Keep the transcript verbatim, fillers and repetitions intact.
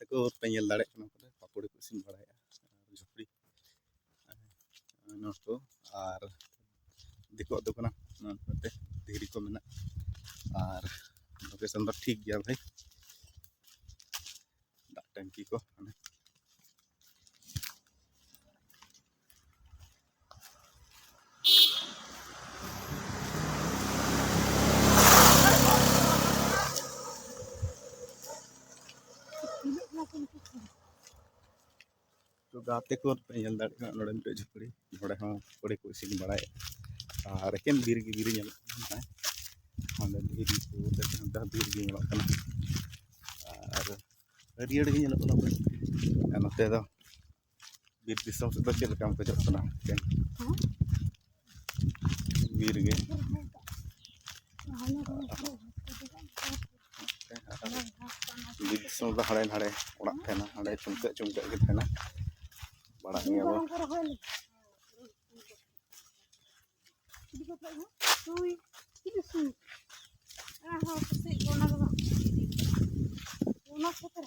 ᱜᱟᱛᱮ ᱠᱚ ᱯᱮ ᱧᱮᱞ ᱫᱟᱲᱮᱭᱟᱜ ᱠᱟᱱᱟ, ᱯᱟᱠᱚᱲᱤ ᱠᱚ ᱤᱥᱤᱱ ᱵᱟᱲᱟᱭᱮᱫᱼᱟ᱾ ᱟᱨ ᱡᱷᱩᱯᱲᱤ, ᱱᱚᱣᱟ ᱠᱚ, ᱟᱨ ᱫᱤᱠᱩᱣᱟᱜ ᱫᱚ ᱠᱟᱱᱟ, ᱱᱚᱣᱟ ᱱᱚᱛᱮ ᱫᱷᱤᱨᱤ ᱠᱚ ᱢᱮᱱᱟᱜᱼᱟ᱾ ᱟᱨ ᱞᱳᱠᱮᱥᱚᱱ ᱫᱚ ᱴᱷᱤᱠ ᱜᱮᱭᱟ ᱵᱷᱟᱭ, ᱫᱟᱜ ᱴᱮᱝᱠᱤ ᱠᱚ ᱦᱟᱱᱮ᱾ ᱛᱚ ᱜᱟᱛᱮ ᱠᱚ ᱯᱮ ᱧᱮᱞ ᱫᱟᱲᱮᱭᱟᱜ ᱠᱟᱱᱟ, ᱱᱚᱰᱮ ᱢᱤᱫᱴᱮᱡ ᱡᱷᱩᱯᱲᱤ, ᱱᱚᱰᱮ ᱦᱚᱸ ᱯᱟᱠᱚᱲᱤ ᱠᱚ ᱤᱥᱤᱱ ᱵᱟᱲᱟᱭᱮᱫᱼᱟ᱾ ᱟᱨ ᱮᱠᱮᱱ ᱵᱤᱨ ᱜᱮ ᱵᱤᱨ ᱧᱮᱞᱚᱜ ᱠᱟᱱᱟ᱾ ᱦᱟᱸᱰᱮ ᱫᱷᱤᱨᱤ ᱠᱚ, ᱚᱱᱛᱮ ᱵᱤᱨ ᱜᱮ ᱧᱮᱞᱚᱜ ᱠᱟᱱᱟ᱾ ᱟᱨ ᱦᱟᱹᱨᱭᱟᱹᱲ ᱜᱮ ᱧᱮᱞᱚᱜ ᱠᱟᱱᱟ᱾ ᱟᱨ ᱱᱚᱛᱮ ᱫᱚ ᱵᱤᱨ ᱫᱤᱥᱚᱢ ᱥᱮᱫ ᱫᱚ ᱪᱮᱫ ᱞᱮᱠᱟᱢ ᱠᱷᱚᱡᱚᱜ ᱠᱟᱱᱟ? ᱮᱠᱮᱱ ᱵᱤᱨ ᱜᱮ᱾ ᱵᱤᱨ ᱫᱤᱥᱚᱢ ᱫᱚ ᱦᱟᱸᱰᱮ ᱱᱟᱰᱮ ᱚᱲᱟᱜ ᱛᱟᱦᱮᱱᱟ, ᱦᱟᱸᱰᱮ ᱪᱩᱢᱠᱟᱹᱜ ᱪᱩᱢᱠᱟᱹᱜ ᱜᱮ ᱛᱟᱦᱮᱱᱟ᱾ ᱵᱟᱲᱟᱜ ᱜᱮᱭᱟ ᱵᱚᱱ᱾ ᱚᱱᱟ ᱠᱷᱟᱹᱛᱤᱨ